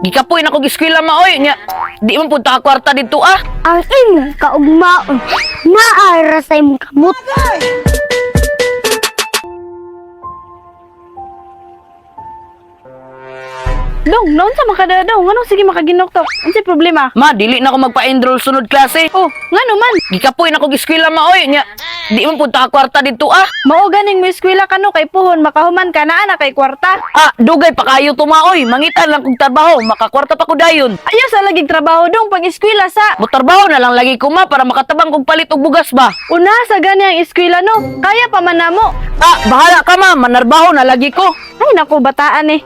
Gikapoy na kog eskwela, ma, oy. Nya, di man pud ta kwarta dito ah. Ang imong kaugmaon naa ra sa imong kamot. Dong, naon sa makadala dong? Nganong sige makaginoktok? Unsay problema? Ma, dili na ako magpa-enroll sunod klase. Oh, ngano man? Gikapoy na kog eskwela, ma, oy. Nya, di man pud ta kwarta dito ah. Mao ganing mo eskwela kano kay puhon makahuman ka naa na kay kwarta. Ah, dugay pa kayo to, ma, oy. Mangitan lang kog trabaho, makakwarta pa ko dayon. Ayaw sa lagig trabaho dong pag eskwela sa. Motrabaho na lang lagi ko, ma, para makatabang kog palit og bugas ba. Una sa gani ang eskwela no. Kaya pa man namo. Ah, bahala ka, ma, manarbaho na lagi ko. Ay nako bataan eh.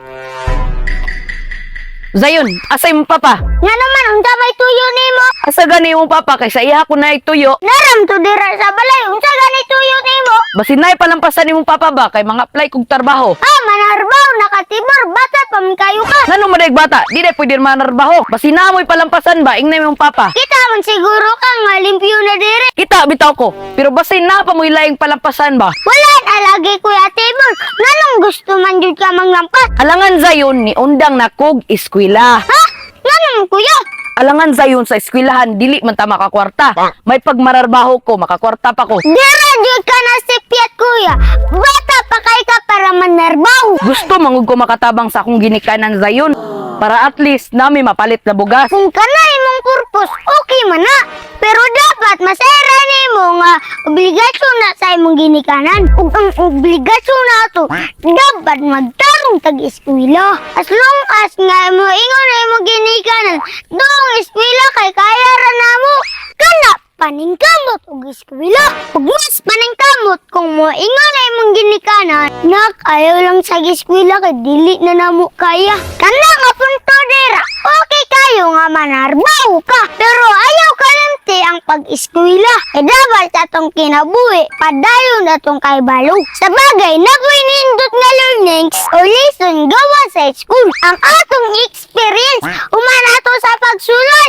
Zayon, asay mong papa? Nga naman unsa may tuyo nimo? Asa gani imong papa kay sa iya ko na ituyo? Naram to dira sa balay, unsa gani tuyo nimo? Basin nay palampasan imong papa ba kay mga apply kog trabaho. Ah, manarbaw nakatibor bata pa man kayo ka. Ngano man daig bata, di day pwede manarbaho. Basin na mo'y palampasan ba ingnay imong papa. Kita man siguro ka nga limpyo na diri. Kita bitaw ko, pero basin na pa mo'y laing palampasan ba. Wala na lagi, Kuya Tibor. Nganong gusto man jud ka manglampas? Alangan zayon ni undang na kog eskwela. Ha? Nganong kuya? Alangan zayon sa eskwelahan dili man ta makakwarta. May pagmararbaho ko, makakwarta pa ko. Dira jud ka na sipyat, kuya. Bata pa kay ka para manarbaw. Gusto mangud ko makatabang sa akong ginikanan zayon para at least nami mapalit na bugas. Kung kana imong purpose, okay man na. Pero dapat masera nimo nga obligasyon na sa imong ginikanan. Ug ang obligasyon nato, dapat magtarong tag eskwela. As long as nga mo ingon na imong ginikanan, doong eskwela kay kaya ra namo. Kana paningkamot og eskwela. Ug mas paningkamot kung mo ingon na imong ginikanan, nak, ayaw lang sa eskwela kay dili na namo kaya. Kana nga punto dira, okay kayo nga manarbaw ka. Pero ayaw kalimti ang pag-eskwela. E dapat sa atong kinabuhi, padayon atong kaibalo. Sa bagay, napoy nindot nga learnings o lesson gawa sa school. Ang atong experience, human ato sa pagsulay,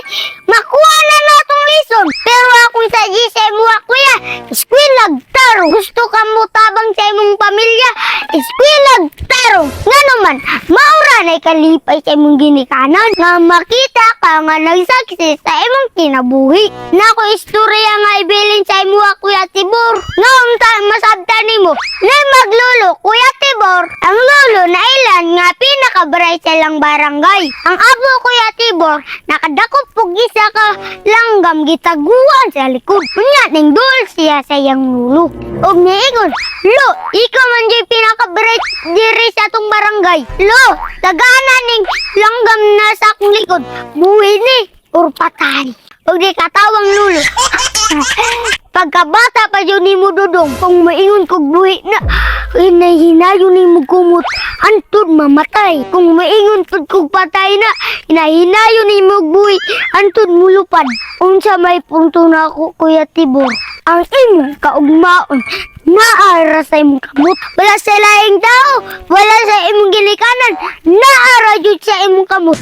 makuha na natong lesson. Pero akong sa GSM wa, kuya, eskwela taro. Gusto ka mo tabang sa imong pamilya, eskwela taro. Nga naman, maura na kalipay sa imong ginikanan nga makita ka nga nagsaksis sa imong kinabuhi. Nako istorya nga ibilin sa imuha, Kuya Tibor. Nga unta masabtan nimo, na maglolo, Kuya Tibor, ang lolo na ilan nga pinakabray sa ilang barangay. Ang abo, Kuya Tibor, nakadakop og isa ka langgam gitaguan sa likod. Unya ning duol siya sa iyang lulo. Og niingon, "Lo, ikaw man jud pinaka-bright diri sa atong barangay. Lo, tagana ning langgam na sa akong likod. Buhi ni or patay." Og di katawang lulo. Pagkabata pa yun ni mo dudong, kung maingon kog buhi na, hinahinayon ni mo kumot, antud mamatay. Kung maingon pud kog patay na, hinahinayon ni mo buhi, antud mulupad. Unsa may punto na ako, Kuya Tibor? Ang imong kaugmaon, naa ra sa imong kamot. Wala sa laing tao, wala sa imong ginikanan, naa ra jud sa imong kamot.